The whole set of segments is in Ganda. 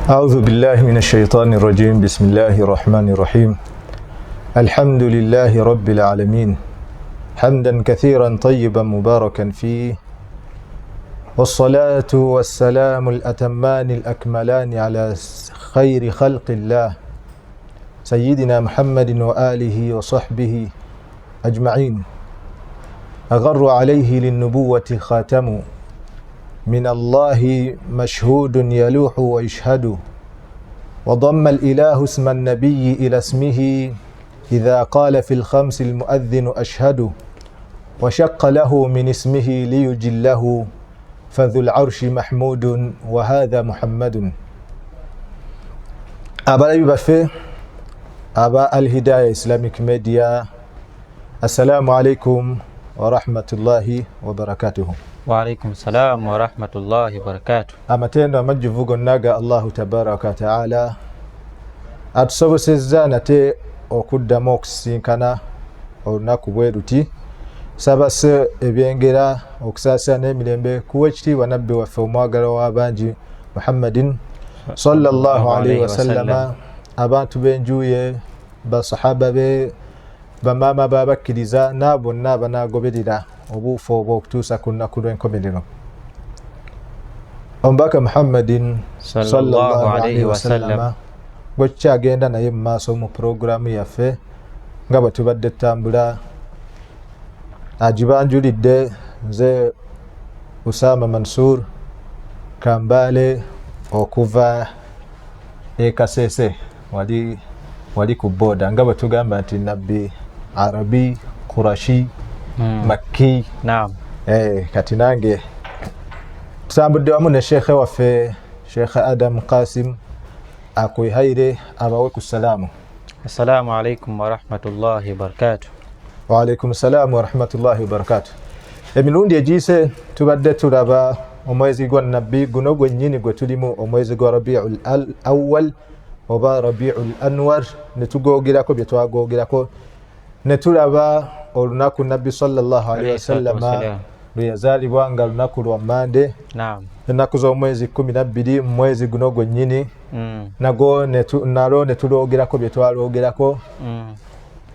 أعوذ بالله من الشيطان الرجيم. بسم الله الرحمن الرحيم. الحمد لله رب العالمين، حمدا كثيرا طيبا مباركا فيه، والصلاة والسلام الأتمان الأكملان على خير خلق الله سيدنا محمد وآله وصحبه أجمعين. أغر عليه للنبوة خاتم من الله مشهود يلوح ويشهد، وضم الإله اسم النبي إلى اسمه إذا قال في الخمس المؤذن أشهد، وشق له من اسمه ليجله، فذو العرش محمود وهذا محمد. Abalabi baffe aba Alhidaya Islamic Media, assalamu alaikum warahmatullahi wabarakatuhu. Waalaikum salam warahmatullahi wabarakatuh. Amatendo amajjuvu gonna ga Allahu tabaraka wataala atusobosezza nate okuddamu okusisinkana olunaku bwe luti. Sabase ebyengera, okusaasira n'emirembe kuwa ekitiibwa nabbi waffe omwagalwa w'abangi Muhammadin sallallahu alaihi wasallama, abantu b'enjuye, basahaba be, bamaama babakkiriza, n'abo bonna abanaagoberera obuufu obwo okutuusa ku lunaku lw'enkomerero. Omubaka Muhammadin sallallahu alaihi wasallama gwe tukyagenda naye mu maaso mu puroguramu yaffe nga bwe tubadde tutambula, agibanjulidde nze Usama Mansur Kambale okuva e Kasese, wali wali ku boda, nga bwe tugamba nti nabbi Arabi Qurashi Makki. Naam. Kati nange tutambudde wamu ne shekhe waffe Shekhe Adam Qasim Akwihaire, abawe ku salaamu. Assalamu alaikum warahmatullahi wabarakatuh. Waalaikum salaamu warahmatullahi wabarakatuh. Emirundi egiyise tubadde tulaba omwezi gwa nabbi guno gwennyini gwe tulimu, omwezi gwa Rabiul Awal oba Rabiul Anwar, ne tugogerako bye twagogerako, ne tulaba olunaku nabbi sallallahu alaihi wasallama lwe yazaalibwa nga lunaku lwa Mande, Naam. ennaku z'omwezi 12 mu mwezi guno gwennyini. Nago nalwo ne tulwogerako bye twalwogerako.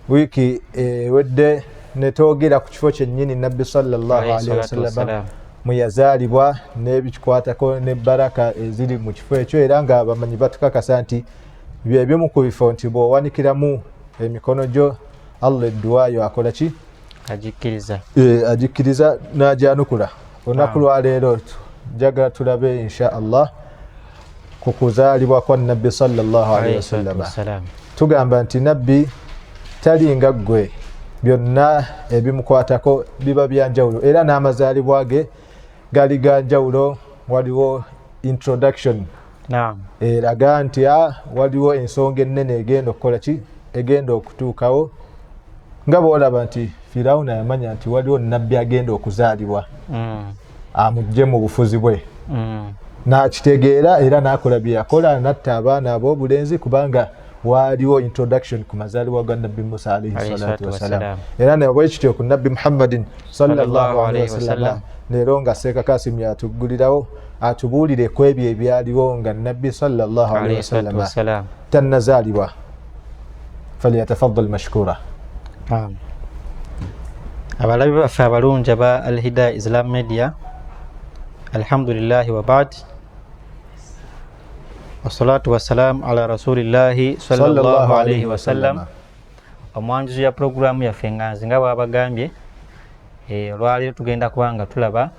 Wiiki ewedde ne twogera ku kifo kyennyini nabbi sallallahu alaihi wasallama mwe yazaalibwa n'ebikikwatako ne baraka eziri mu kifo ekyo, era nga abamanyi batukakasa nti byebimu ku bifo nti bw'owanikiramu emikono gyo Allah edduwaayo akola ki? Agikkiriza. Agikkiriza n'agyanukula. Olunaku lwaleero njagala tulabe insha Allah ku kuzaalibwa kwa nabbi sallallahu alaihi wasallama. Tugamba nti nabbi talinga ggwe, byonna ebimukwatako biba byanjawulo, era n'amazaalibwa ge gali ga njawulo. Waliwo introduction eraga nti waliwo ensonga ennene egenda okukola ki, egenda okutuukawo, nga bw'olaba nti Firawuna yamanya nti waliwo nabbi agenda okuzaalibwa amugye mu bufuzi bwe, n'akitegeera era n'akola bye yakola, n'atta abaana ab'obulenzi, kubanga waliwo introduction ku mazaalibwa ga nabbi Musa alaihi salatu wassalam. Era nabwekityo ku nabbi Muhammadin sallallahu alaihi wasallama. Leero nga Seeka Kasimu yatuggulirawo atubuulire ku ebyo ebyaliwo nga nabbi sallallahu alaihi wasallama tannazaalibwa. Falyatafaddal mashkura. Abalabi baffe abalungi aba Alhidaya Islam Media, alhamdulillahi wa ba'd, wassalatu wassalamu ala rasulillahi sallallahu alaihi wasallam. Omwanjuzi ya puroguramu yaffe nganzi nga bwabagambye, olwaleero tugenda kuba nga tulaba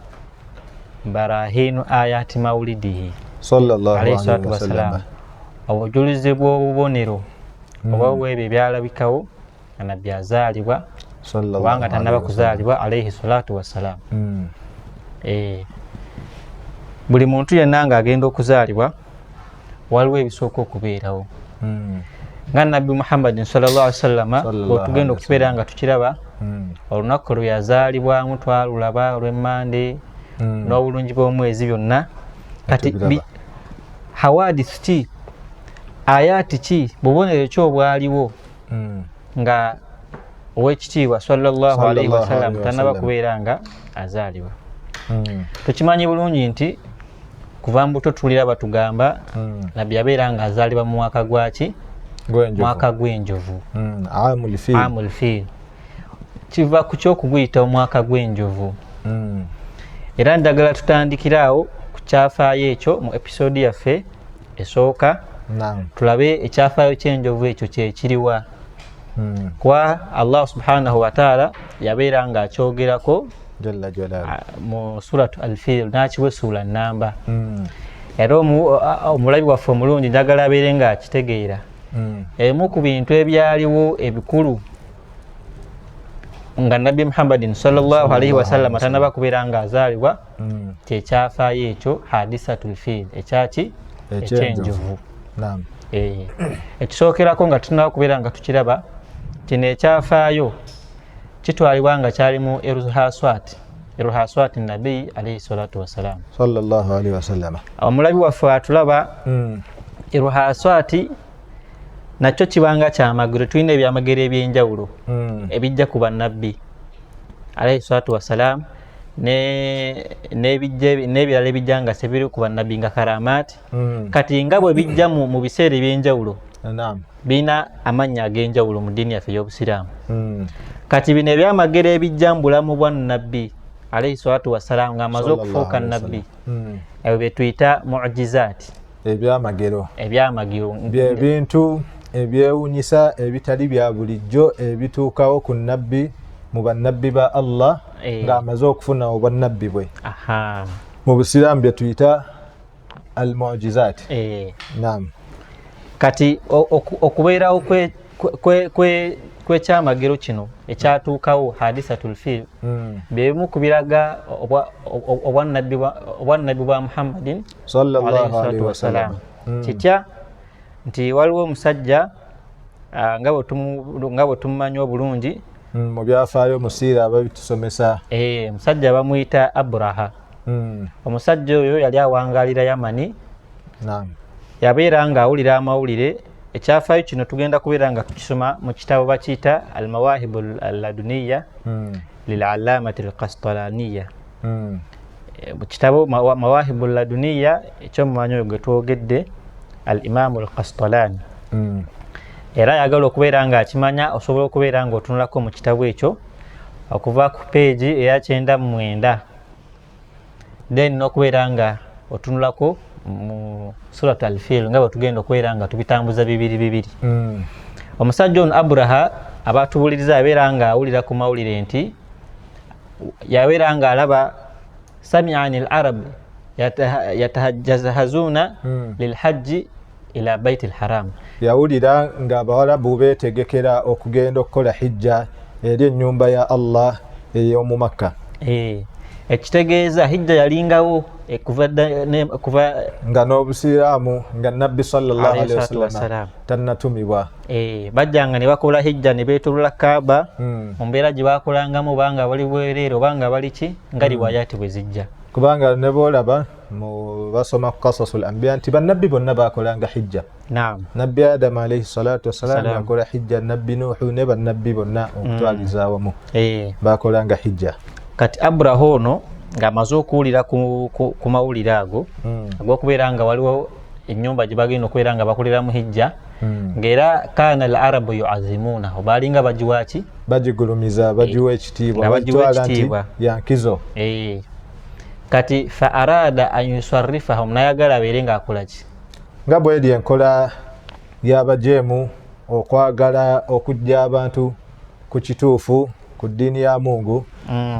barahinu ayati maulidihi sallallahu alayhi salatu wassalam, obujulizi bw'obubonero oba bwebyo ebyalabikawo nga nabbi azaalibwa kubanga tannaba kuzaalibwa alayhi salatu wassalam. Buli muntu yenna ng'agenda okuzaalibwa waliwo ebisooka okubeerawo. Nga nabbi Muhammadin sallallahu alaihi wasallam bwetugenda okukibeera nga tukiraba, olunaku lwe yazaalibwamu twalulaba olw'emmande n'obulungi bw'omwezi byonna. Kati hawadith ki, ayati ki, bubonero ki obwaliwo nga owekitiibwa sallallahu alaihi wasallam tannaba kubeera nga azaalibwa. Tukimanyi bulungi nti Kuva mu buto tuwulira batugamba Nabbi yabeera ng'azaalibwa mu mwaka gwaki? Mwaka gw'enjovu. Amul fiil. Kiva ku ky'okuguyita omwaka gw'enjovu. Era njagala tutandikire awo ku kyafaayo ekyo mu episoodi yaffe esooka, tulabe ekyafaayo ky'enjovu ekyo kyekiriwa. Kuba Allah subhanahu wataala yabeera ng'akyogerako mu suratu Alfil n'akiwa essuula nnamba. Era omulabi waffe omulungi njagala abeere ng'akitegeera. Emu ku bintu ebyaliwo ebikulu nga Nabbi Muhammadin sallallahu alaihi wasallama tanaba kubeera ng'azaalibwa, kyekyafaayo ekyo hadisatul fil, ekyaki? Ekyenjovu. Ekisookerako nga tunaba kubeera nga tukiraba, kino ekyafaayo kitwalibwa nga kyali mu Eruhaswat Nabi alaihi salatu wassalam. Sallallahu alaihi wasallam. Omulabi waffe atulaba, Eruhaswati nakyo kibanga kyamagero. Tulina ebyamagero ebyenjawulo ebijja ku bannabbi alaihi salatu wassalam, n'ebirala ebijja nga sebiri ku bannabbi nga karamaati. Kati nga bwe bijja mu biseera ebyenjawulo, birina amannya ag'enjawulo mu ddiini yaffe ey'obusiraamu. Kati bino ebyamagero ebijja mu bulamu bwa Nabbi alaihi salatu wassalam ng'amaze okufuuka Nabbi, ebyo bye tuyita mujizaati. Ebyamagero. Ebyamagero. Byebintu ebyewunyisa ebitali bya bulijjo ebituukawo ku nabbi mu bannabbi ba Allah ng'amaze okufuna obwannabbi bwe. Mu busiraamu bye tuyita al mujizaat. Naam. Kati okubeerawo kwekyamagero kino ekyatuukawo hadisatul fil, byebimu ku biraga obwannabbi bwa Muhammadin sallallahu alaihi wasallam. Kitya nti waliwo omusajja nga bwe tumumanyi obulungi mu byafaayo musiira ababitusomesa. Omusajja bamuyita Abraha. Omusajja oyo yali awangalira Yamani. Yabeera ng'awulira amawulire. Ekyafaayo kino tugenda kubeera nga tukisoma mu kitabo bakiyita Almawahibu Alladuniya Lilalamati Alkastalaniya. Mu kitabo Mawahibu Laduniya ekyomumanyi oyo gwe twogedde, Al Imamu Alkastalani, era ayagala okubeera ng'akimanya, osobola okubeera ng'otunulako mu kitabo ekyo okuva ku peegi eya 99, then n'okubeera nga otunulako mu Surat Alfil, nga bwe tugenda okubeera nga tubitambuza bibiri bibiri. Omusajja ono Aburaha abatubuliriza abeera nga awulira ku mawulire nti yabeera nga alaba samiani al arab yatahajjazahazuna lilhajji ila baiti lharam. Yawulira nga abawarabu beetegekera okugenda okukola hijja eri ennyumba ya Allah ey'omu Makka. Ekitegeeza hijja yalingawo kuva nga n'obusiraamu, nga Nabbi sallallahu alaihi wasallam tannatumibwa. Bajjanga ne bakola hijja ne beetolola Kaaba mu mbeera gye bakolangamu, obanga bali bwereere obanga bali ki, nga riwayaati bwe zijja. Kubanga ne boolaba basoma ku Kasasul Ambiya nti bannabbi bonna bakolanga hijja. Nabbi Adamu alaihi salatu wassalam yakola hijja, Nabbi Nuhu ne bannabbi bonna okutwaliza awamu bakolanga hijja. Kati Abraha ono ng'amaze okuwulira ku mawulire ago ag'okubeera nga waliwo ennyumba gye bagenda okubeera nga bakoleramu hijja, ng'era kaana al arabu yuazimuunahu, baalinga bagiwaki? Bagigulumiza, bagiwa ekitiibwa, bagitwala nti yankizo. Kati fa arada an yusarrifahum, nayagala abeere ng'akola ki? Nga bweri enkola y'abajeemu okwagala okujja abantu ku kituufu, ku ddiini ya Mungu,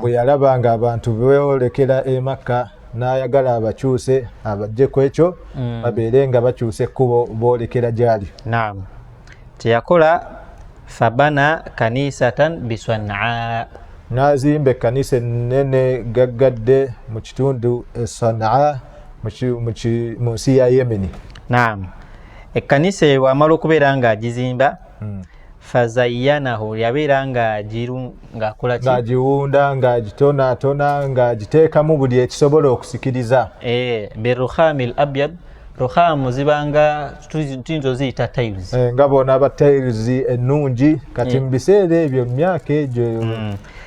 bwe yalaba nga abantu beolekera e Makka, n'ayagala abakyuse abajje ku ekyo, babeere nga bakyusa ekkubo boolekera gyali. Naam, kyeyakola, fabana kanisatan bisanaa. N'azimba ekkanisa ennene gaggadde mu kitundu e Sanaa mu nsi ya Yemeni. Naam, ekkanisa eyo bwamala okubeera ng'agizimba, fazayyanahu, yabeera ng'akola ki? Ng'agiwunda, ng'agitonaatona, ng'agiteekamu buli ekisobola okusikiriza. Birukhami l abyad. Rukhamu zibanga tuyinza oziyita tiles. Nga bonaaba tiles ennungi kati mu biseera ebyo, myaka egyo,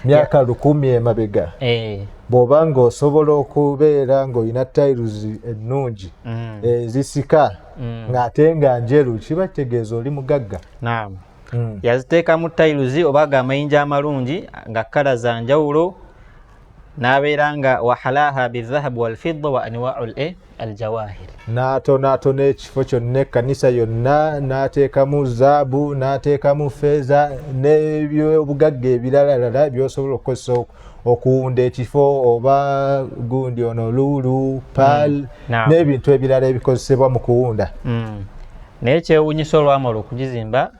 myaka 1000 emabega. Bw'oba ng'osobola okubeera ng'olina tiles ennungi ezisika ng'ate nga njeru, kiba kitegeeza oli mugagga. Naam. Yaziteekamu tiles oba ga amayinja amalungi nga kkala za njawulo, n'abeera nga wahalaha bidhahabu walfidda wa anwau aljawahir. N'atonaatona ekifo kyonna, ekkanisa yonna, n'ateekamu zaabu, n'ateekamu feeza n'ebyobugagga ebiralalala by'osobola okukozesa okuwunda ekifo, oba gundi ono luulu, pearl, n'ebintu ebirala ebikozesebwa mu kuwunda. Naye kyewuunyisa, olwamala okugizimba,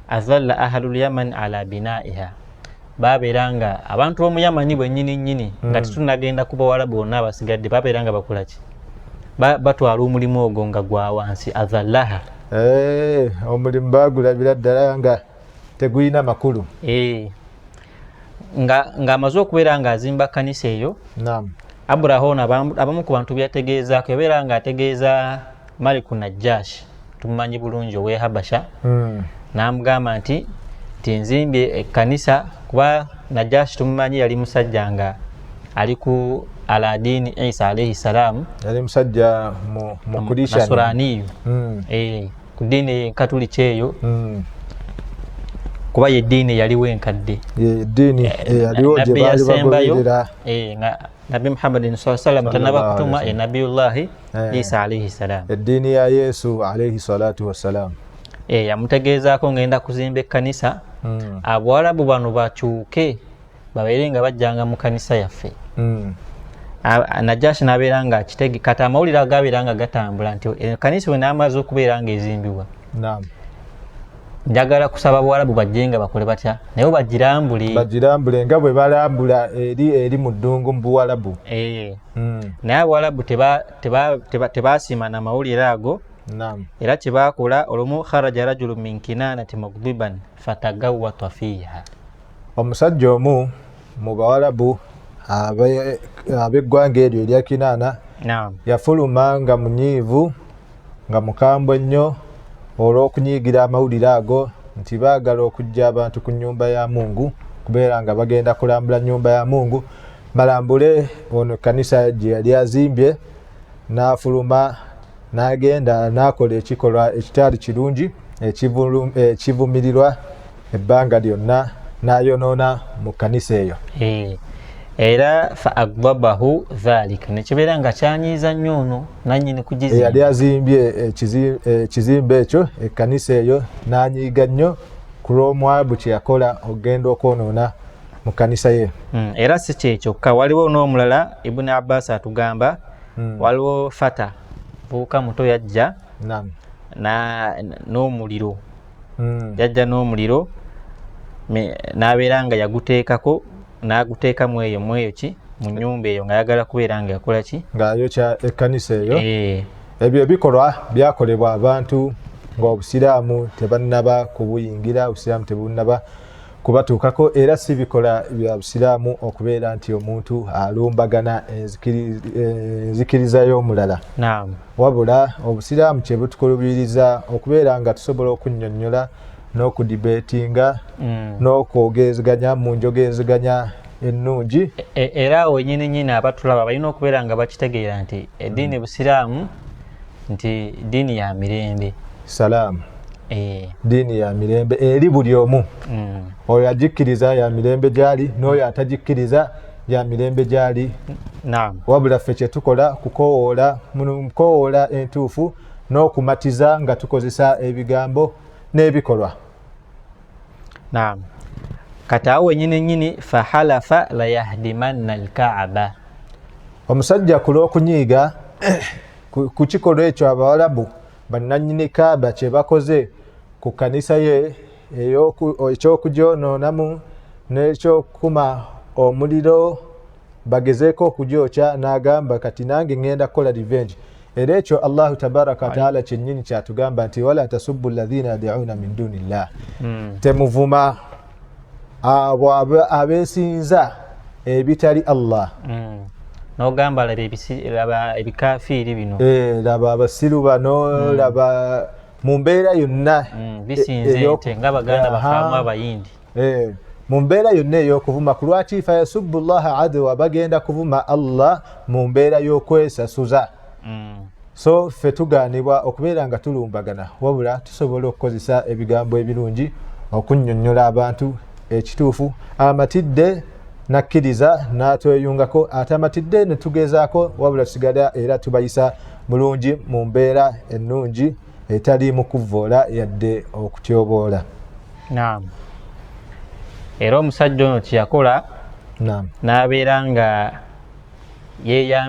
azalla ahlul yaman ala binaiha, babeera nga abantu b'omu Yamani bwennyini nnyini, nga tetunnagenda ku Bawalabu bonna abasigadde, babeera nga bakola ki? Batwala omulimu ogwo nga gwa wansi, azallaha. Omulimu bagulabira ddala nga tegulina makulu. Nga ng'amaze okubeera ng'azimba kanisa eyo, Aburaha ono abamu ku bantu byategeezaako, yabeera ng'ategeeza Maliku Najashi, tumumanyi bulungi, ow'e Habasha, n'amugamba nti nzimbye ekkanisa, kuba Najashi tumumanyi yali musajja nga ali ku aladini Isa alaihi salaamu. Yali musajja mu Nasuraniyu, ku ddiini enkatuliki eyo, kuba ye ddiini eyaliwo enkadde. Eddiini eyaliwo gye Nabbi baali yasembayo, bagoberera. Nga Nabbi Muhammadin saa sallam tanaba Sallallahu kutuma, alaihi ye Nabiyullahi Isa alaihi salam. Eddiini ya Yesu alaihi salatu wassalam. Yamutegeezaako, ngenda kuzimba ekkanisa, Abawalabu bano bakyuke babeere nga bajjanga mu kanisa yaffe. Najashi n'abeera nga akitege. Kati amawulire agabeera nga gatambula nti ekkanisa we n'amaze okubeera nga ezimbibwa, njagala kusaba Buwalabu bajje nga bakole batya, naye bagirambule. Bagirambule nga bwe balambula eri mu ddungu mu Buwalabu. Naye Abawalabu tebasiima namawulire ago. Era kyebakola olumu, kharaja rajulu min Kinanati mugdiban fatagawata fiiha. Omusajja omu mu Bawalabu ab'eggwanga eryo erya Kinaana yafuluma nga munyiivu, nga mukambwe nnyo, olw'okunyiigira amawulire ago nti baagala okujja abantu ku nnyumba ya Mungu, kubeera nga bagenda kulambula nnyumba ya Mungu, balambule ono ekkanisa gye yali azimbye. N'afuluma n'agenda n'akola ekikolwa ekitaali kirungi, ekivumirirwa ebbanga lyonna, n'ayonoona mu kkanisa eyo. Era fa agdabahu dhalika, nekibeera nga kyanyiiza nnyo ono nanyini eyali kugizimba. Azimbye ekizimbe ekyo, ekkanisa eyo, n'anyiiga nnyo ku lw'omwabu kye yakola okugenda okwonoona mu kkanisa ye. Era si kyekyokka, waliwo n'omulala, Ibuni Abbas atugamba, waliwo fata buuka muto yajja n'omuliro. Yajja n'omuliro n'abeera nga yaguteekako, n'aguteeka mu eyo ki, mu nnyumba eyo, ng'ayagala kubeera nga yakola ki? Ng'ayokya ekkanisa eyo. Ebyo ebikolwa byakolebwa abantu ng'Obusiraamu tebannaba kubuyingira, Obusiraamu tebunnaba kubatuukako, era si bikola bya Busiraamu okubeera nti omuntu alumbagana enzikiriza y'omulala. Wabula Obusiraamu kye butukulubiriza okubeera nga tusobola okunnyonnyola n'okudibeetinga n'okwogezeganya mu njogezeganya ennungi. Era awo nyini nyini abatulaba balina okubeera nga bakitegeera nti eddiini Busiraamu nti ddiini ya mirembe. Salaamu. Ddiini ya mirembe eri buli omu. Oyo agikkiriza ya mirembe gyali, n'oyo atagikkiriza ya mirembe gyali. Wabula ffe kyetukola kukowoola mukowoola entuufu n'okumatiza nga tukozesa ebigambo n'ebikolwa. Naam, kati awo wenyini nyini, fahalafa layahdimanna alkaaba. Omusajja ku lw'okunyiiga ku kikolwa ekyo Abawalabu bannannyini Kaaba kye bakoze ku kkanisa ye, ekyokugyononamu n'ekyokukuma omuliro bagezeeko okugyokya, n'agamba, kati nange ŋŋenda kukola revenge. Era ekyo Allahu tabaraka wataala kyennyini kyatugamba nti wala tasubbu alladhina yad'una min duni llah, temuvuma abo abeesinza ebitali Allah. N'ogamba laba ebikafiiri bino. Laba abasiru bano, laba mu mbeera yonna bisinze ente nga baganda bafaamu Abayindi. Mu mbeera yonna ey'okuvuma, ku lwaki fayasubbu llaha adwa, bagenda kuvuma Allah mu mbeera y'okwesasuza. So ffe tugaanibwa okubeera nga tulumbagana, wabula tusobola okukozesa ebigambo ebirungi okunnyonnyola abantu ekituufu. Amatidde nakkiriza n'atweyungako, ate amatidde ne tugezaako, wabula tusigala era tubayisa bulungi mu mbeera ennungi etali mu kuvvoola yadde okutyoboola. Naam. Era omusajja ono kyeyakola n'abeera nga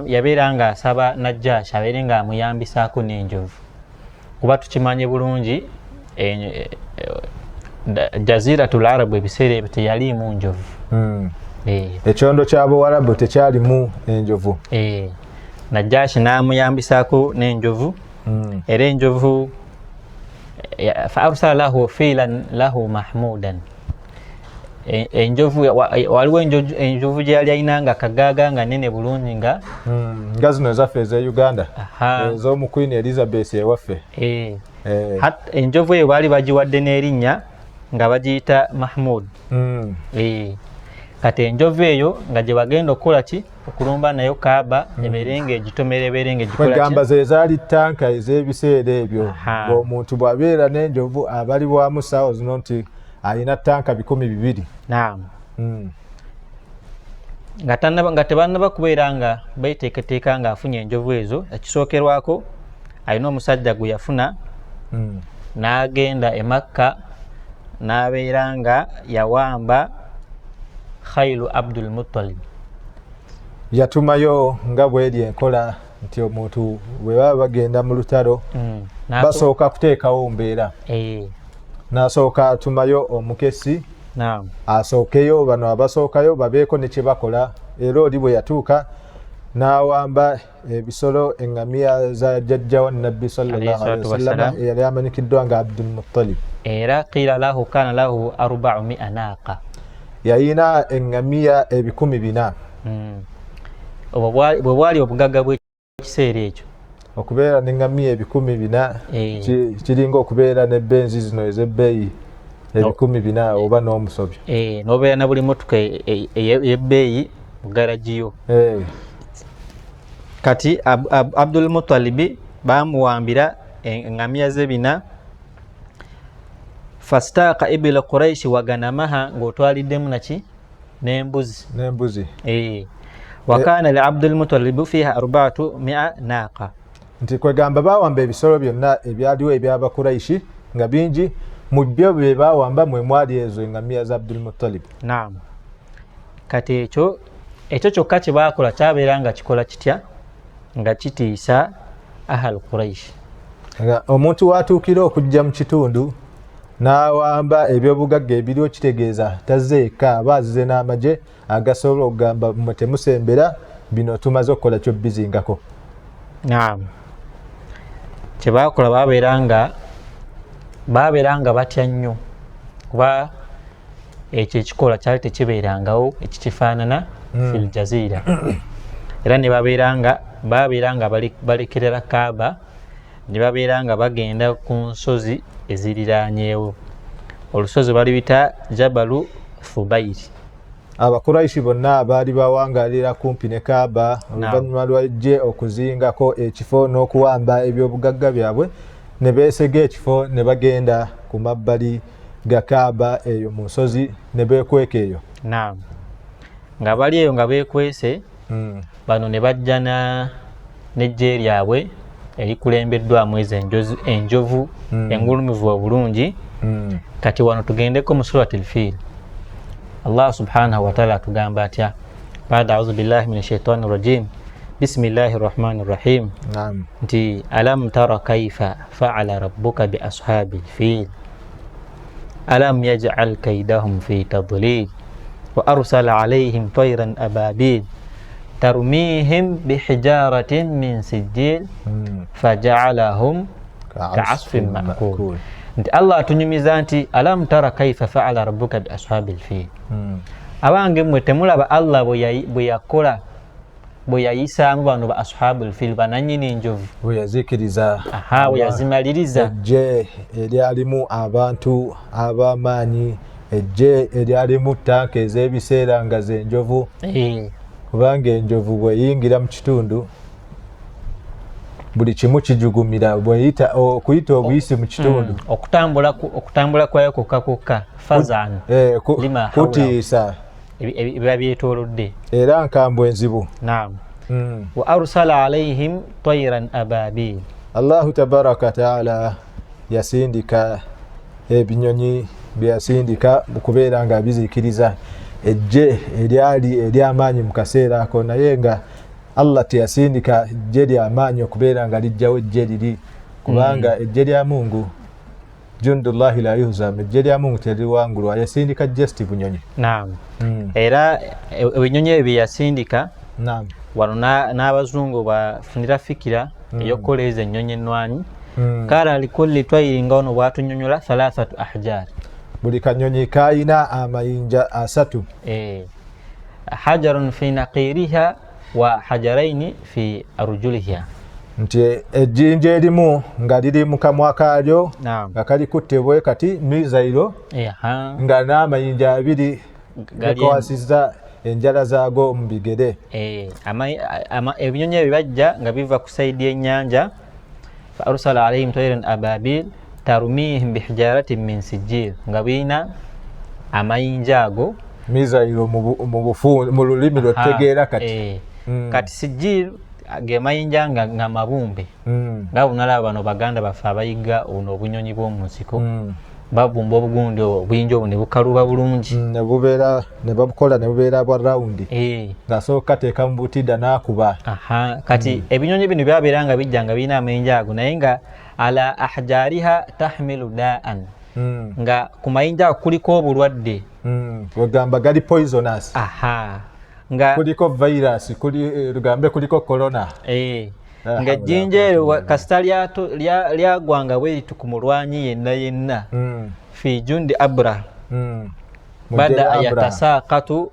yabeera nga asaba Najjashi abeere nga amuyambisaako n'enjovu, kuba tukimanye bulungi Jaziratul Arabu ebiseera ebyo teyaliimu njovu. Ekyondo ky'Abawarabu tekyalimu enjovu. Najjashi n'amuyambisaako n'enjovu. Era enjovu fa arsala lahu filan lahu mahmudan, enjovu waliwo enjovu gye yali alina nga kagaaga nga nene bulungi nga nga zino ezaffe eze Uganda ez'omu Queen Elizabeth ewaffe. Enjovu eyo baali bagiwadde n'erinnya nga bagiyita Mahmud. Kati enjovu eyo nga gye bagenda okukola ki, okulumba nayo Kaaba, ebeere nga egitomera, ebeere nga egikola ki. Kwegamba ze zaali tanka ez'ebiseera ebyo. Ng'omuntu bw'abeera n'enjovu abalibwamu ssaawa zino nti alina tanka 200. Naam. Nga tebannaba kubeera nga beeteekateeka ng'afunye enjovu ezo, ekisookerwako alina omusajja gwe yafuna n'agenda e Makka n'abeera nga yawamba Khailu Abdul Muttalib. Yatumayo nga bweri enkola nti omuntu bwe baba bagenda mu lutalo basooka kuteekawo mbeera. N'asooka atumayo omukesi asookeyo, bano abasookayo babeeko ne kye bakola. Era oli bwe yatuuka n'awamba ebisolo eŋŋamiya za jjajja wa Nabbi sallallahu alaihi wasallam eyali amanyikiddwa nga Abdul Muttalib. Era qila lahu kana lahu 400 naqa, yalina eŋŋamiya 400. Obwo bwe bwali obugagga bw'ekiseera ekyo. Okubeera n'eŋŋamiya 400 kiringa okubeera n'ebbenzi zino ez'ebbeeyi 400 oba n'omusobyo. N'obeera na buli mmotoka ey'ebbeeyi mu garagiyo. Kati Abdul Muttalibi bamuwambira eŋŋamiya ze 400. Fastaaka ibila Quraishi waganamaha, ng'otwaliddemu naki n'embuzi. N'embuzi. Wakana li Abdul Muttalib fiha 400 naqa. Nti kwegamba bawamba ebisolo byonna ebyaliwo eby'Abakuraishi nga bingi, mu byo bye bawamba mwe mwali ezo eŋŋamiya za Abdul Muttalib. Naam. Kati ekyo kyokka kye baakola kyabeera nga kikola kitya, nga kitiisa ahal Quraish. Omuntu watuukira okujja mu kitundu n'awamba ebyobugagga ebiriwo, kitegeeza tazze yekka, aba azze n'amagye agasobola okugamba mmwe temusembera, bino tumaze okukola kyo bizingako. Naam. Kye baakola babeera nga batya nnyo, kuba ekyo ekikola kyali tekibeerangawo ekikifaanana fil Jazira. Era ne babeera nga balekerera Kaaba, ne babeera nga bagenda ku nsozi eziriraanyeewo. Olusozi baluyita Jabalu Thubairi. Abakuraishi bonna abaali bawangalira kumpi ne Kaaba oluvannyuma lw'eggye okuzingako ekifo n'okuwamba ebyobugagga byabwe, ne beesega ekifo ne bagenda ku mabbali ga Kaaba eyo mu nsozi ne beekweka eyo. Naam. Nga bali eyo nga beekwese, bano ne bajja n'eggye lyabwe erikulembeddwamu ezo enjovu engulumivu obulungi. Kati wano tugendeko mu Suratul Fil. Allah subhanahu wa ta'ala atugamba atya? Ba'da a'udhu billahi minash shaitani rajim. Bismillahir rahmanir rahim. Naam. Nti alam tara kaifa fa'ala rabbuka bi ashabil fil. Alam yaj'al kaidahum fi tadlil wa arsala alayhim tayran ababil tarmihim bihijaratin min sijil faja'alahum ka'asfin ma'kul. Nti Allah atunyumiza nti alam tara kaifa fa'ala rabbuka bi ashabil fil. Abange mmwe temulaba Allah bwe yakola, bwe yayisaamu bano ba ashabul fil, banannyini enjovu, bwe yazikiriza, bwe yazimaliriza eggye eryalimu abantu ab'amaanyi Ejje eryalimu tanka ez'ebiseera nga zenjovu, kubanga enjovu bweyingira mu kitundu buli kimu kijugumira, bweyita okuyita obuyisi mu kitundu, okutambula kwayo kokka kokka fazan kutiisa ebiba byetoolodde, era nkambwe enzibu. Naam. Wa arsala alaihim tayran ababil, Allahu tabaraka taala yasindika ebinyonyi byeyasindika okubeera nga bizikiriza ejje eryali eryamaanyi mu kaseera ako, naye nga Allah teyasindika ejje lyamaanyi okubeera nga lijjawo ejje liri, kubanga ejje lya Mungu jundullahi la yuhzam, ejje lya Mungu teriwangulwa, yasindika just bunyonyi. Naam. Era ebinyonyi ebyo byeyasindika, naam, wano n'abazungu bafunira fikira ey'okukola ezo ennyonyi ennwanyi. Kala likulli twayiri, nga ono bwatunyonyola thalathatu ahjar, buli kanyonyi kayina amayinja asatu. Hajarun fi naqiriha wa hajaraini fi arjuliha, nti ejjinja erimu nga liri mu kamwa kaalyo nga kalikutte bwe kati mizairo, nga n'amayinja abiri gakawasizza enjala zaago mu bigere. Ebinyonyi ebyo bajja nga biva ku saidi y'ennyanja. Fa arsala alaihim tayran ababil tarumihim bihijaratin min sijil, nga birina amayinja ago mizairo mu lulimi lwetutegeera kati. Kati sijil ge mayinja nga mabumbe, nga bunalaba bano baganda baffe abayiga buno obunyonyi bw'omu nsiko, babumba obugundi obuyinja obwo ne bukaluba bulungi, ne bubeera ne babukola ne bubeera bwa rawundi, ng'asooka kateeka mu butida n'akuba. Kati ebinyonyi bino byabeera nga bijja nga birina amayinja ago, naye nga ala ahjariha tahmilu da'an, nga ku mayinja ago kuliko obulwadde, ogamba gali poisonous. Nga kuliko virus, lugambe kuliko corona. Nga ejjinja eryo kasita lyagwanga bwe litu ku mulwanyi yenna yenna, fi jundi Abraha bada yatasaqatu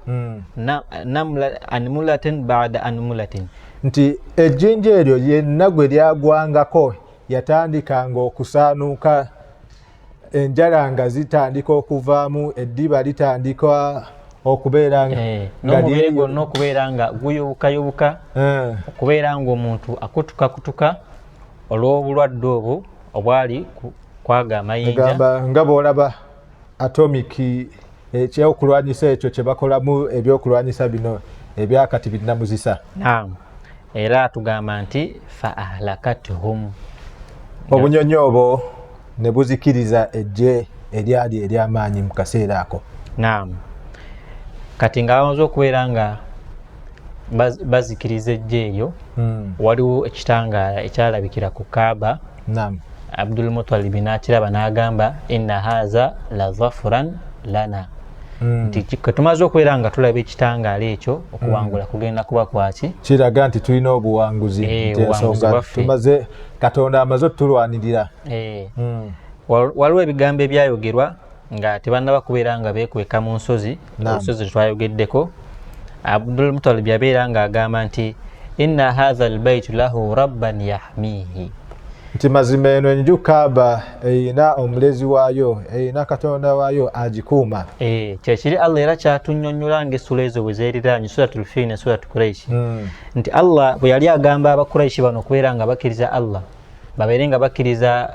anmulatin ba'da anmulatin, nti ejjinja eryo yenna gwe lyagwangako yatandikanga okusaanuuka, enjala nga zitandika okuvaamu, eddiba litandika okubeera n'omubiri gwonna okubeera nga guyubukayobuka, okubeera ng'omuntu akutukakutuka olw'obulwadde obwo obwali kwaga amayinja. Nga bw'olaba atomic ekyokulwanyisa ekyo kye bakolamu ebyokulwanyisa bino ebyakati binnamuzisa. Naam. Era tugamba nti fa ahlakathum, obunyonyi obwo ne buzikiriza ejje eryali eryamaanyi mu kaseera ako. Naam. Kati nga bamaze okubeera nga bazikiriza ejje eryo, waliwo ekitangaala ekyalabikira ku Kaaba. Naam. Abdul Muttalib n'akiraba n'agamba inna haza la zafuran lana, nti tumaze okubeera nga tulaba ekitangaala ekyo, okuwangula kugenda kuba kwaki, kiraga nti tulina obuwanguzi, ensonga tumaze, Katonda amaze otulwanirira. Waliwo ebigambo ebyayogerwa nga tebannaba kubeera nga beekweka mu nsozi, olusozi twayogeddeko. Abdul Muttalib yabeera ng'agamba nti inna hadha albaytu lahu rabban yahmihi, nti mazima eno enju Kaaba eyina omulezi waayo, eyina Katonda waayo agikuuma. Kyekiri Allah era kyatunnyonnyola ng'essula ezo bwe zeeriraanye, Suratul Fiil ne Suratu Quraish, nti Allah bwe yali agamba Abakuraishi bano okubeera nga bakkiriza Allah, babeere nga bakkiriza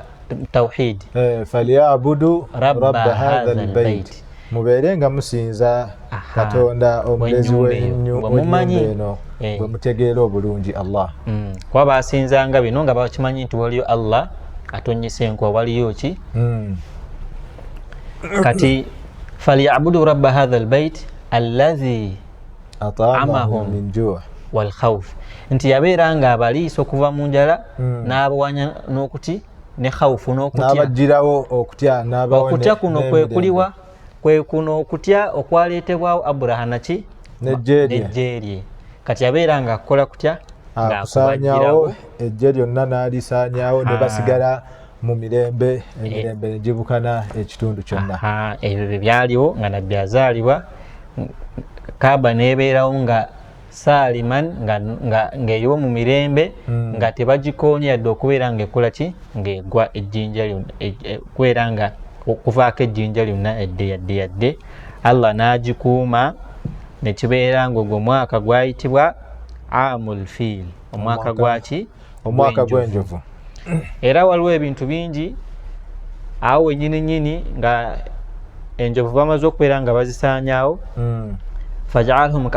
tawhid, falyabudu rabba hadha albayt, mubeere nga musinza Katonda omulezi w'ennyumba eno bwe mutegeera obulungi Allah. Kuba basinzanga bino nga bakimanyi nti waliyo Allah atonyesa enkuba, waliyo ki. Kati falyabudu rabba hadha albayt alladhi at'amahum min ju' wal khawf, nti yabeera nga abaliisa okuva mu njala n'abawanya n'okuti ne khawfu n'okutya, n'abagirawo okutya, n'abawa okutya kuno kwe kuliwa, kwe kuno okutya okwaleetebwawo Abraha naki n'ejje lye. Kati yabeera nga akola kutya, ng'akusaanyaawo ejje lyonna n'alisaanyaawo ne basigala mu mirembe, emirembe ne gibukana ekitundu kyonna. Ebyo bye byaliwo nga Nabbi azaalibwa, Kaaba n'ebeerawo nga Saliman ng'eriwo mu mirembe, nga tebagikoonye yadde okubeera ng'ekola ki, ng'egwa ejjinja lyonna, okubeera nga okuvaako ejjinja lyonna edde yadde yadde. Allah n'agikuuma ne kibeera ng'ogwo omwaka gwayitibwa Amul Fiil, omwaka gwaki? Omwaka gw'enjovu. Era waliwo ebintu bingi awo wenyini nyini nga enjovu bamaze okubeera nga bazisaanyaawo. Fajaalhum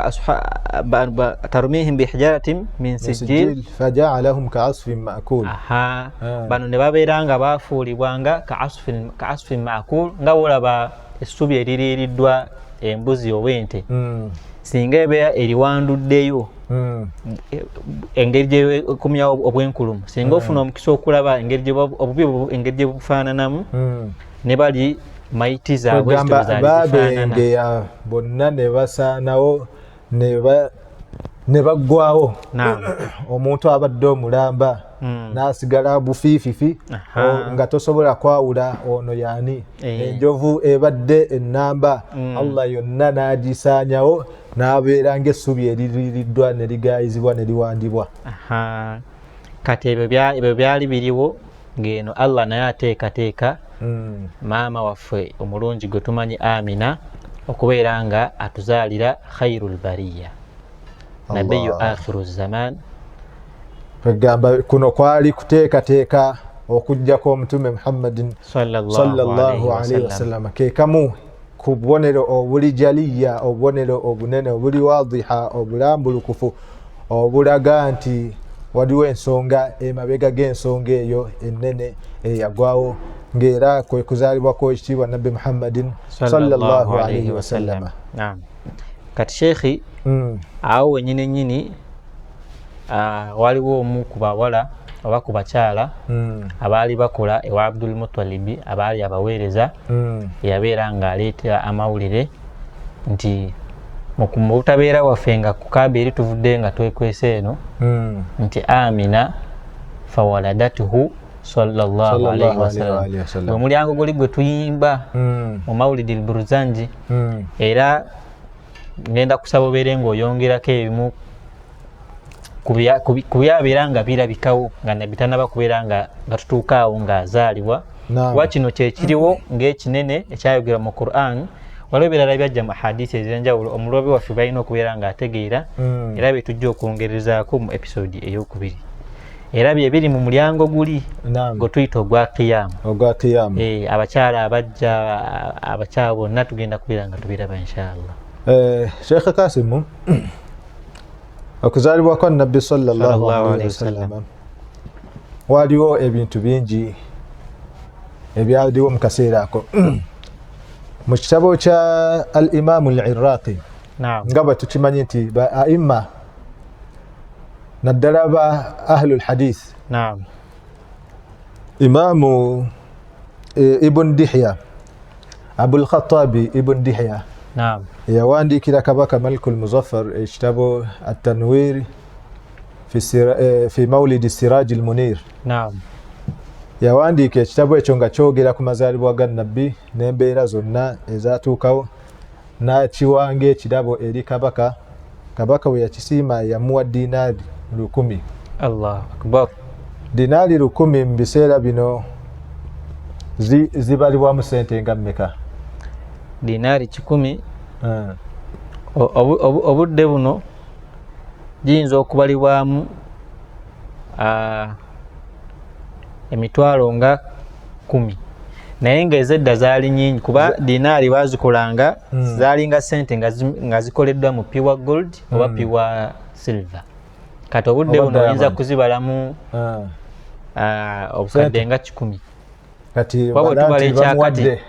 tarmihim bihijaratin min sijil fajaalahum kaasfin maakul. Bano ne babeera nga bafuulibwa nga kaasfin maakul, nga wolaba essubi eririiriddwa embuzi oba ente, singa ebeera eriwanduddeyo engeri gyekumyawo obwenkulumu, singa ofuna omukisa okulaba engeri obubi engeri gye bufaananamu, ne bali maiti zaabwe babengeya bonna ne basaanawo ne baggwawo. Omuntu abadde omulamba n'asigala bufiififi nga tosobola kwawula ono yaani. Enjovu ebadde ennamba Allah yonna n'agisaanyawo n'abeera ng'essubi eririiriddwa ne ligaayizibwa ne liwandibwa. Kati ebyo byali biriwo ng'eno Allah naye ateekateeka maama waffe omulungi gwe tumanyi Amina okubeera nga atuzaalira khairul bariya nabiyu akhiru zaman. Kwegamba kuno kwali kuteekateeka okujjako omutume Muhammadin sallallahu alaihi wasallam, ke kamu ku bubonero obuli jaliya, obubonero obunene obuli wadiha obulambulukufu obulaga nti waliwo ensonga emabega g'ensonga eyo ennene eyagwawo, ng'era kwe kuzaalibwa kw'ekitiibwa Nabbi Muhammadin sallallahu alaihi wasallam. Kati sheikhi, awo wenyini nyini waliwo omu ku bawala oba ku bakyala abaali bakola ewa Abdul Mutalibi, abaali abaweereza, yabeera ng'aleeta amawulire nti mu butabeera waffe nga ku Kaaba eri tuvudde nga twekwese eno, nti Amina fawaladatuhu sallallahu alaihi wasallam. Omulyango guli gwe tuyimba mu Mawulidi al-Burzanji. Era ngenda kusaba obeere ng'oyongerako ebimu ku byabeera nga birabikawo nga Nabbi tannaba kubeera nga tutuuka awo ng'azaalibwa. Kuba kino kye kiriwo ng'ekinene ekyayogerwa mu Quran. Waliwo ebirala byajja mu hadisi ez'enjawulo omulobe waffe balina okubeera ng'ategeera, era bye tujja okwongerezaako mu episodi ey'okubiri. Era bye biri mu mulyango guli gwe tuyita ogwa Qiyam. Ogwa Qiyam. Abakyala abajja, abakyala bonna tugenda kubeera nga tubiraba inshallah. Sheikh Kasimu, okuzaalibwa kwa Nabbi sallallahu alaihi wasallam waliwo ebintu bingi ebyaliwo mu kaseera ako. Mu kitabo kya al-Imamu al-Iraqi, nga bwe tukimanyi nti ba aimma naddala ba ahlul hadith, Imamu Ibn Dihya, Abul Khattabi Ibn Dihya, yawandiikira Kabaka Malikul Muzaffar ekitabo At-Tanwir fi Mawlidi Siraji al-Munir. Yawandiika ekitabo ekyo nga kyogera ku mazaalibwa ga Nabbi n'embeera zonna ezatuukawo, n'akiwanga ekirabo eri Kabaka. Kabaka bwe yakisiima yamuwa dinaari 1000. Allahu Akbar. Dinaari 1000 mu biseera bino zibalibwamu sente nga mmeka? Dinaari 100 obudde buno giyinza okubalibwamu emitwalo nga 10, naye ng'ezedda zaali nnyingi kuba dinaari baazikolanga zaalinga sente nga zikoleddwa mu pure gold oba pure silver. Kati obudde buno oyinza kuzibalamu obukadde nga 100. Kati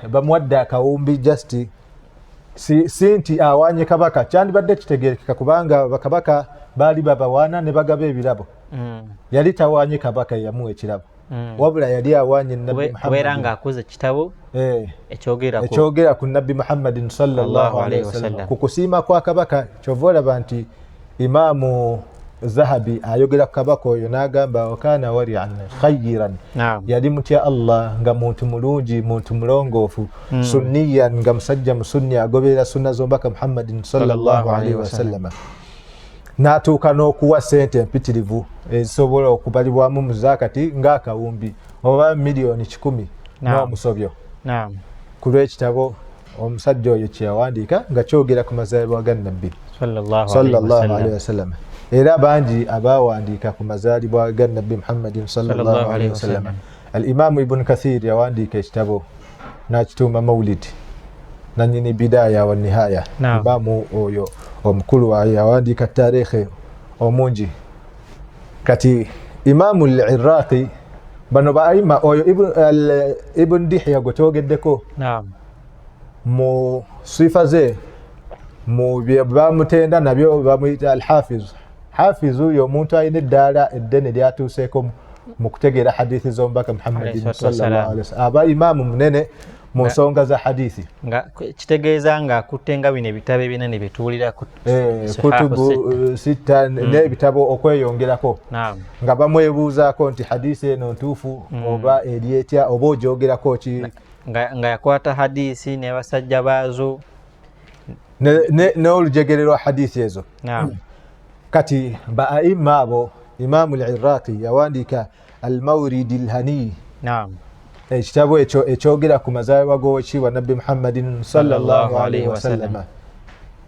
bamuwadde akawumbi just si nti awanye kabaka, kyandibadde kitegerekeka kubanga bakabaka baali babawaana ne bagaba ebirabo. Yali tawanye kabaka yamuwa ekirabo, wabula yali awanye Nabbi Muhammad kubeera ng'akoze ekitabo ekyogera ku Nabbi Muhammadin sallallahu alaihi wasallam. Ku kusiima kwa kabaka, kyova olaba nti Imaamu Zahabi ayogera ku kabaka oyo n'agamba wakana wari'an khayran, yali mutya Allah nga muntu mulungi, muntu mulongoofu, sunniyan nga musajja musunni agoberera sunna z'omubaka Muhammadin sallallahu alaihi wasallam. N'atuuka n'okuwa sente empitirivu ezisobola okubalibwamu mu zaakati ng'akawumbi oba 1,000,000 n'omusobyo. Ku lw'ekitabo omusajja oyo kyeyawandiika nga kyogera ku mazaalibwa ga Nabbi sallallahu alaihi wasallam. Era bangi abawandiika ku mazaalibwa ga Nabbi Muhammadin sallallahu alaihi wasallam. Al-Imamu Ibn Kathir yawandiika ekitabo n'akituuma Maulid, nanyini Bidaya wa Nihaya. Imamu oyo omukulu yawandiika tareekhe omungi. Kati Imamu al-Iraqi, bano ba aima, oyo Ibn Dihya gwe twogeddeko mu sifa ze, mu bye bamutenda nabyo bamuyita Alhafiz. Hafizu y'omuntu alina eddaala eddene lyatuuseeko mu kutegeera hadithi z'omubaka Muhammadin sallallahu alaihi wasallam, aba imaamu munene mu nsonga za hadithi. Nga kitegeeza nga akutte nga bino ebitabo ebinene byetuwulira, kutubu sita n'ebitabo okweyongerako, nga bamwebuuzaako nti hadisi eno ntuufu oba eri etya, oba ogyogerako ki? Nga yakwata hadisi n'abasajja baazo n'olujegere lwa hadisi ezo. Kati ba aima abo, Imamu al-Iraqi yawandiika Almauridi Lhaniyi, ekitabo ekyo ekyogera ku mazaalibwa g'owekiibwa Nabbi Muhammadin sallallahu alaihi wasallama.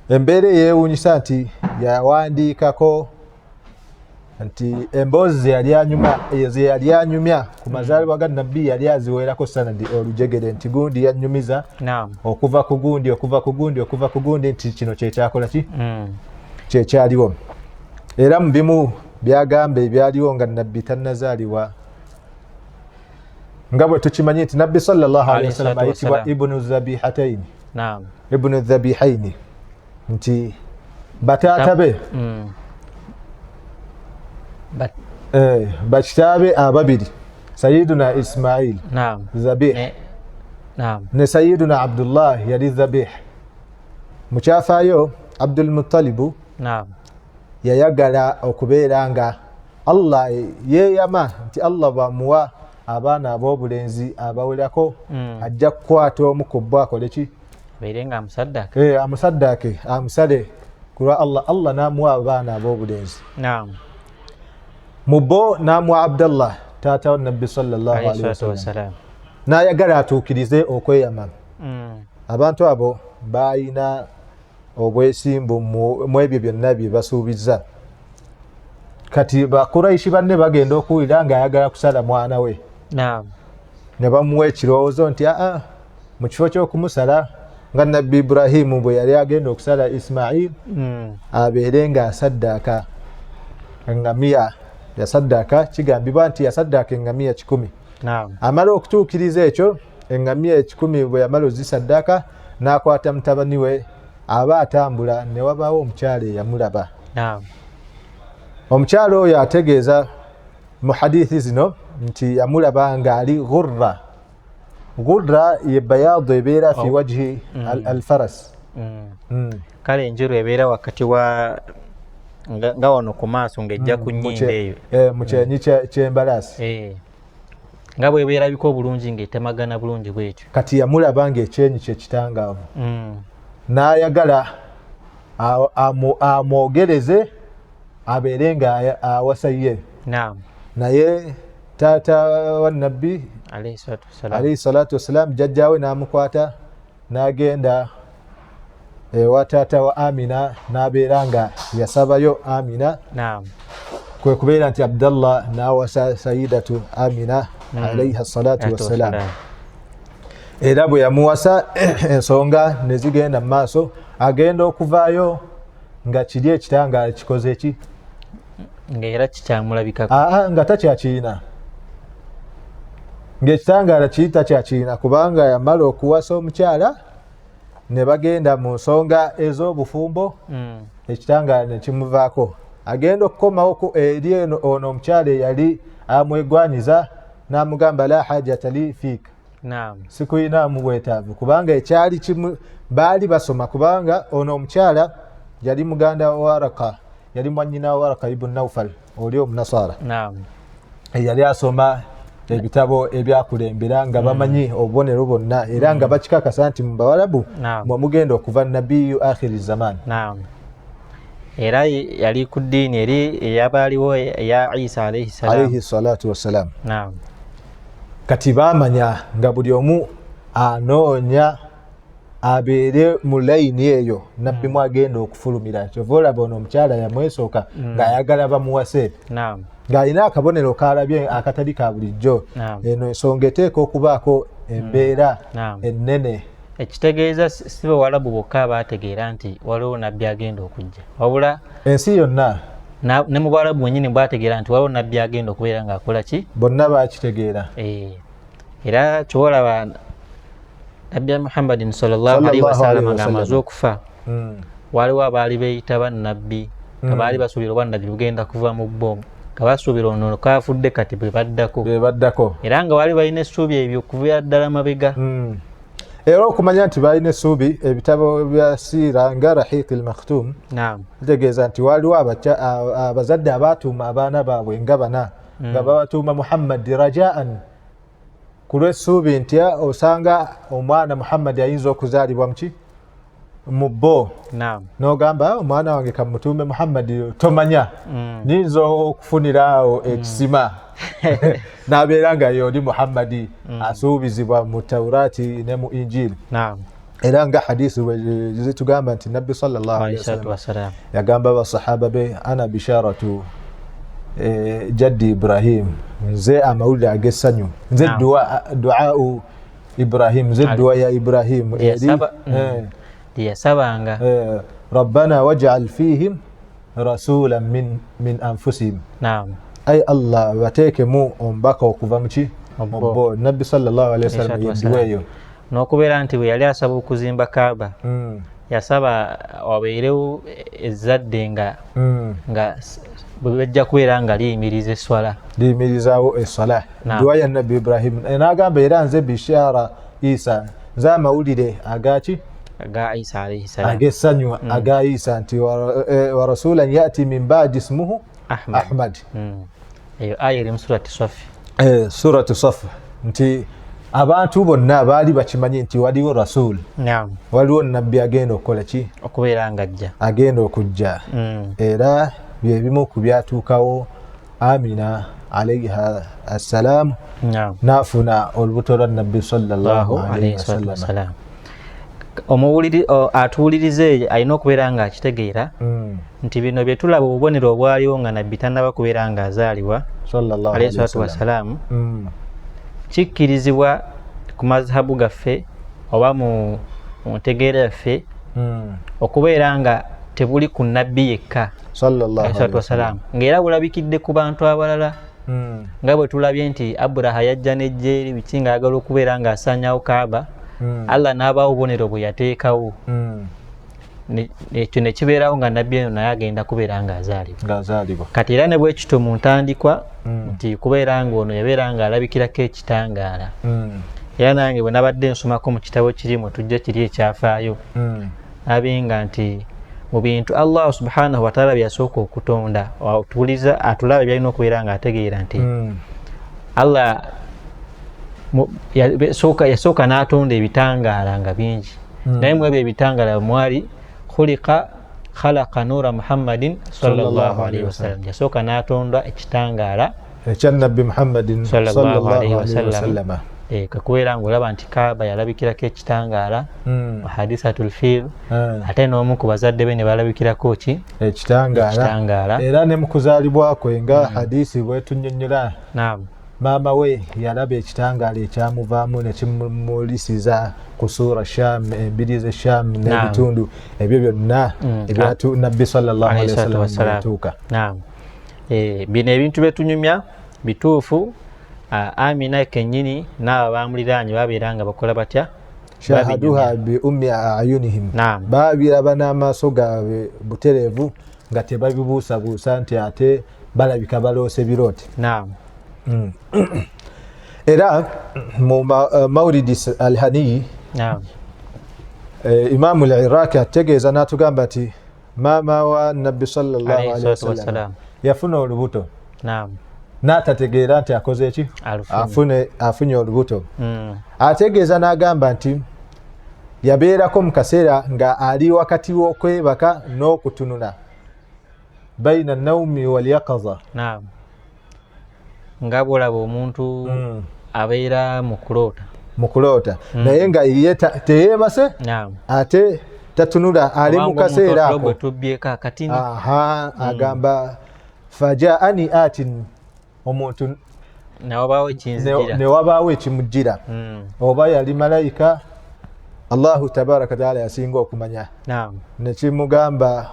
Embeera eyeewuunyisa nti yawandiikako nti emboozi zeyali anyumya ku mazaalibwa ga Nabbi yali aziwerako sanadi olujegere, nti gundi yanyumiza okuva ku gundi, okuva ku gundi, okuva ku gundi, nti kino kyekyakola ki, kyekyaliwo. Era mu bimu byagamba ebyaliwo nga Nabbi tannazaalibwa, nga bwe tukimanyi nti Nabbi sallallahu alaihi wasallam ayitibwa Ibnu Zabihataini, Ibnu Dhabihaini, nti bataata be, bakitaabe ababiri, Sayiduna Ismail zabih ne Sayiduna Abdullah yali zabih. Mukyafaayo Abdulmutalibu yayagala okubeera nga Allah yeeyama nti Allah bwamuwa abaana ab'obulenzi abawerako, ajja kukwata omu ku bo akole ki? Abeere nga amusaddaake. Amusaddaake, amusale kulwa Allah. Allah n'amuwa abaana ab'obulenzi, mu bo n'amuwa Abdallah, taata wa Nabbi sallallahu alaihi wasallam, n'ayagala atuukirize okweyama. Abantu abo bayina obwesimbu mu ebyo byonna bye basuubiza. Kati Bakuraishi banne bagenda okuwulira ng'ayagala kusala mwana we, ne bamuwa ekirowoozo nti aa, mu kifo ky'okumusala nga Nabbi Ibrahimu bwe yali agenda okusala Ismail, abeere ng'asaddaaka engamiya. Yasaddaaka, kigambibwa nti yasaddaaka engamiya 100. Amala okutuukiriza ekyo, engamiya 100 bwe yamala ozisaddaaka, n'akwata mutabani we aba atambula, ne wabaawo omukyala eyamulaba. Omukyala oyo ategeeza mu hadithi zino nti yamulaba ng'ali ghurra. Ghurra ye bayaadu ebeera fi wajhi alfaras. Kale enjeru ebeera wakati wa nga wano ku maaso ng'ejja ku nnyindo eyo. Mu kyenyi ky'embalaasi. Nga bwebeerabika obulungi ng'etemagana bulungi bwetyo. Kati yamulaba ng'ekyenyi kyekitangaavu, n'ayagala amwogereze abeere nga awasa ye. Naye taata wa Nabbi alaihi salatu wassalam, jjajjawe, n'amukwata n'agenda ewa taata wa Amina, n'abeera nga yasabayo Amina. Kwe kubeera nti Abdallah n'awasa Sayidatu Amina alaiha salatu wassalam. Era bwe yamuwasa, ensonga ne zigenda mu maaso. Agenda okuvaayo nga kiri ekitangaala kikoze ki? Nga era kikyamulabikako. Aa, nga takyakirina, ng'ekitangaala kiri takyakirina, kubanga yamala okuwasa omukyala ne bagenda mu nsonga ez'obufumbo, ekitangaala ne kimuvaako. Agenda okukomawo eri eno, ono omukyala eyali amwegwanyiza n'amugamba, "La hajata li fiika." Sikuyinaamu bwetaavu, kubanga ekyali kimu baali basoma, kubanga ono omukyala yali muganda wa Waraka, yali mwanyina wa Waraka ibn Naufal oli omunasara. Yali asoma ebitabo ebyakulembera nga bamanyi obubonero bwonna, era nga bakikakasa nti mu Bawalabu mwe mugenda okuva nabiyu akhiri zaman. Era yali ku ddiini eri eyabaaliwo eya Isa alaihi salam. Alaihi salatu wassalam. Kati bamanya nga buli omu Anoonya abeere mu layini eyo nabbi mwagenda okufulumira. Kyova olaba ono omukyala yamwesooka ng'ayagala bamuwase, ng'alina akabonero kalabye akatali ka bulijjo. Eno ensonga eteeka okubaako embeera ennene. Ekitegeeza si bawalabu bokka abategeera nti waliwo nabbi agenda okujja, wabula ensi yonna ne mu bwalabu bwennyini bwategeera nti waliwo nabbi agenda okubeera ng'akola ki, bonna bakitegeera. Era kyolaba nabbi Muhammadin sallallahu alaihi wasallam ng'amaze okufa, waliwo abaali beeyita bannabbi nga baali basuubira obwannabbi bugenda kuva mu bo, nga basuubira ono kafudde kati bwe baddako, era nga baali balina essuubi ebyo okuviira ddala mabega. Era okumanya nti balina essuubi, ebitabo bya siira nga Rahiq al Makhtum bitegeeza nti waliwo abazadde abaatuuma abaana baabwe nga bana, nga babatuuma Muhammad rajaan, ku lw'essuubi nti osanga omwana Muhammad ayinza okuzaalibwa muki mu bo. N'ogamba omwana wange kamutuume Muhammad, tomanya nyinza okufunira awo ekisima n'abeera nga yoli Muhammadi asuubizibwa mu Taurati ne mu Injili. Era nga hadisi zitugamba nti nabbi sallallahu alaihi wasallam yagamba basahaba be, ana bisharatu jaddi Ibrahim, nze amawulire ag'essanyu, nze duau Ibrahim, nze dua ya Ibrahim yasabanga, rabbana waj'al fihim rasulan min anfusihim. Ay Allah, bateekemu omubaka okuva muki mu nabbi sallallahu alaihi wasallam yedduwa eyo. N'okubeera nti bwe yali asaba okuzimba Kaaba, yasaba wabeerewo ezzadde nga bwe bajja kubeera nga liyimiriza esswala, liyimirizaawo esswala, dduwa ya nabbi Ibrahim. N'agamba era nze bishara Isa, nze amawulire agaki aga Isa alayhi salam, ag'essanyu aga Isa, nti wa rasulan yati min ba'di ismuhu Ahmad. Eyo aya eri mu surati Safi. Surati Safi, nti abantu bonna baali bakimanyi nti waliwo rasul, waliwo nabbi agenda okukola ki, okubeera nga ajja, agenda okujja. Era byebimu ku byatuukawo Amina alaiha assalam n'afuna olubuto lwa nabbi sallallahu alaihi wasallam. Atuwulirize alina okubeera nga akitegeera nti bino bye tulaba obubonero obwaliwo nga nabbi tannaba kubeera nga azaalibwa alayhi salatu wassalaamu, kikkirizibwa ku mazhabu gaffe oba mu ntegeera yaffe okubeera nga tebuli ku nabbi yekka alayhi salatu wassalaamu, ng'era bulabikidde ku bantu abalala, nga bwe tulabye nti Aburaha yajja n'ejjeeri biki ng'ayagala okubeera ng'asaanyawo Kaaba, Allah n'abaawo obubonero bwe yateekawo, ekyo ne kibeerawo nga nabbi eno naye agenda kubeera ng'azaalibwa. Kati era ne bwekityo mu ntandikwa nti kubeera ng'ono yabeera ng'alabikirako ekitangaala. Era nange bwe nabadde nsomako mu kitabo kiri mwe tujja kiri ekyafaayo, nabenga nti mu bintu Allah subhanahu wataala bye yasooka okutonda, atuwuliza atulaba byalina okubeera ng'ategeera nti Allah yasooka n'atonda ebitangaala nga bingi, naye mu ebyo ebitangaala mwali khuliqa khalaqa nura Muhammadin sallallahu alaihi wasallam, yasooka n'atonda ekitangaala ekya nabbi Muhammadin sallallahu alaihi wasallam. Kakubeera ng'olaba nti Kaaba yalabikirako ekitangaala, hadisatul fil, ate n'omu ku bazadde be ne balabikirako ki ekitangaala. Era ne mu kuzaalibwa kwe nga hadisi bwetunnyonnyola, maama we yalaba ekitangaala ekyamuvaamu ne kimumulisiza ku suura Sham, embiri ze Sham n'ebitundu ebyo byonna ebyatu nabbi sallallahu alaihi wasallam yatuuka. Bino ebintu byetunyumya bituufu. Amina kennyini n'abo bamuliraanye babeera nga bakola batya, shahaduha bi ummi ayunihim, babiraba n'amaaso gaabwe butereevu nga tebabibuusabuusa nti ate balabika baloose biroote. Era mu Maulidi Alhaniyi, Imamu al-Iraqi ategeeza n'atugamba nti maama wa nabbi sallallahu alaihi wasallam yafuna olubuto n'atategeera nti akoze ki, afunye olubuto. Ategeeza n'agamba nti yabeerako mu kaseera nga ali wakati w'okwebaka n'okutunula, baina naumi wal yaqaza. Nga bw'olaba omuntu abeera mu kuloota. Mu kuloota, naye nga ye teyeebase ate tatunula, ali mu kaseera ako. Agamba fajaani atin, omuntu newabaawo ekimujjira, oba yali malayika, Allahu tabaraka wataala yasinga okumanya, nekimugamba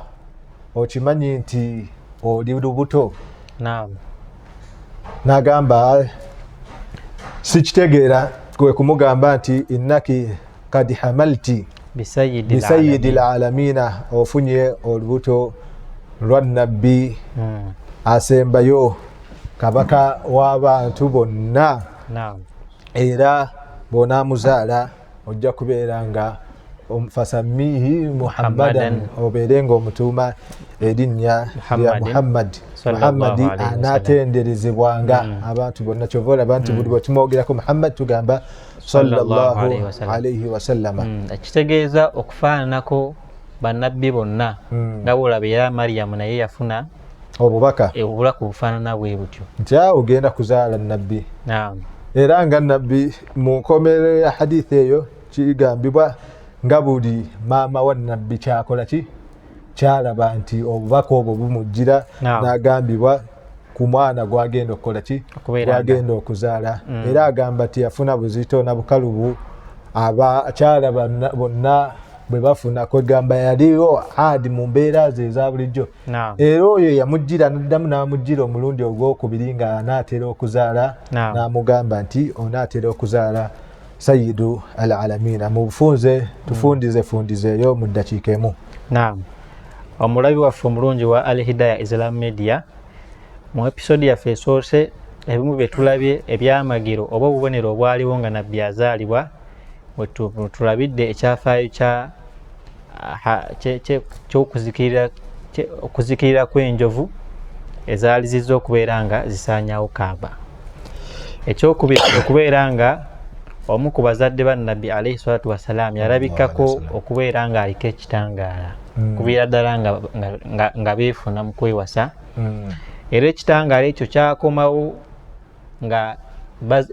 okimanyi nti oli lubuto. Nagamba sikitegeera, kwe kumugamba nti innaki kad hamalti bisayidi lalamina, ofunye olubuto lwa nabbi asembayo, kabaka w'abantu bonna, era bw'onaamuzaala ojja kubeera nga fasamihi Muhammadan, obeere nga omutuuma erinnya lya Muhammad. Muhammadi anaatenderezebwanga abantu bonna. Kyova olaba nti buli bwetumwogerako Muhammad tugamba sallallahu alaihi wasallama. Ekitegeeza okufaananako bannabbi bonna, nga bwolaba era Mariyamu naye yafuna obubaka obubaka obufaanana bwe butyo, nti awo ogenda kuzaala nabbi. Era nga nabbi mu nkomerero ya hadithi eyo kigambibwa nga buli maama wa nabbi kyakola ki kyalaba nti obubaka obwo bumujjira, n'agambibwa ku mwana gwagenda okukola ki, gwagenda okuzaala. Era agamba ti yafuna buzito na bukalubu, abakyala bonna bwe bafuna, kwegamba yaliwo adi mu mbeera ze eza bulijjo. Era oyo yamujjira naddamu n'amujjira omulundi ogwokubiri nga anaatera okuzaala, n'amugamba nti onaatera okuzaala sayidu al alamina. Mu bufunze tufundize fundizeeyo mu ddakiika emu. Naam, omulabi waffe omulungi wa Al Hidaya Islam Media, mu episodi yaffe esoose ebimu bye tulabye ebyamagero oba obubonero obwaliwo nga nabbi azaalibwa, tulabidde ekyafaayo ky'okuzikirira kw'enjovu ezaali zizza okubeera nga zisaanyawo Kaaba. Ekyokubiri, okubeera nga omu ku bazadde ba nabbi alaihi salatu wassalam yalabikako okubeera nga aliko ekitangaala, kubeera ddala nga beefuna mu kwewasa. Era ekitangaala ekyo kyakomawo nga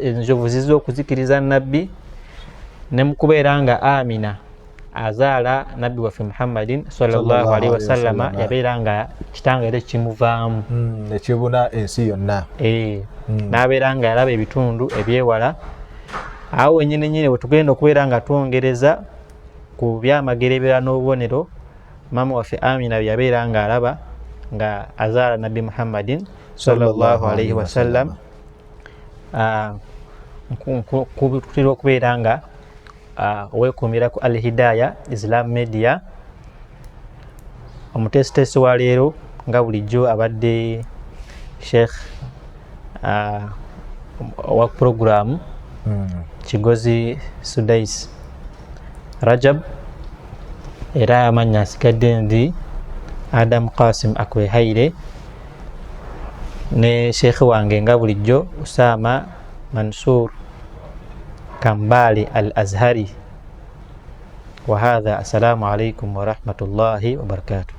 enjovu zizza okuzikiriza nabbi, ne mu kubeera nga Amina azaala nabbi waffe Muhammadin sallallahu alaihi wasallama, yabeera nga kitangaala ekimuvaamu nekibuna ensi yonna, n'abeera nga yalaba ebitundu ebyewala. Awo wenyini nyini wetugenda okubeera nga twongereza ku byamagero ebirala n'obubonero maama waffe Amina bye yabeera nga alaba nga azaala nabbi Muhammadin sallallahu alaihi wasallam. Tutera okubeera nga weekuumira ku Al Hidaya Islam Media. Omuteesiteesi wa leero nga bulijjo abadde Sheikh owa puroguramu Kigozi Sudais Rajab, era amannya nsigadde ndi Adam Qasim Akwehaire, ne sheikh wange nga bulijjo Usama Mansur Kambale Al Azhari. Wa hadha, assalamu alaikum warahmatullahi wabarakatuh.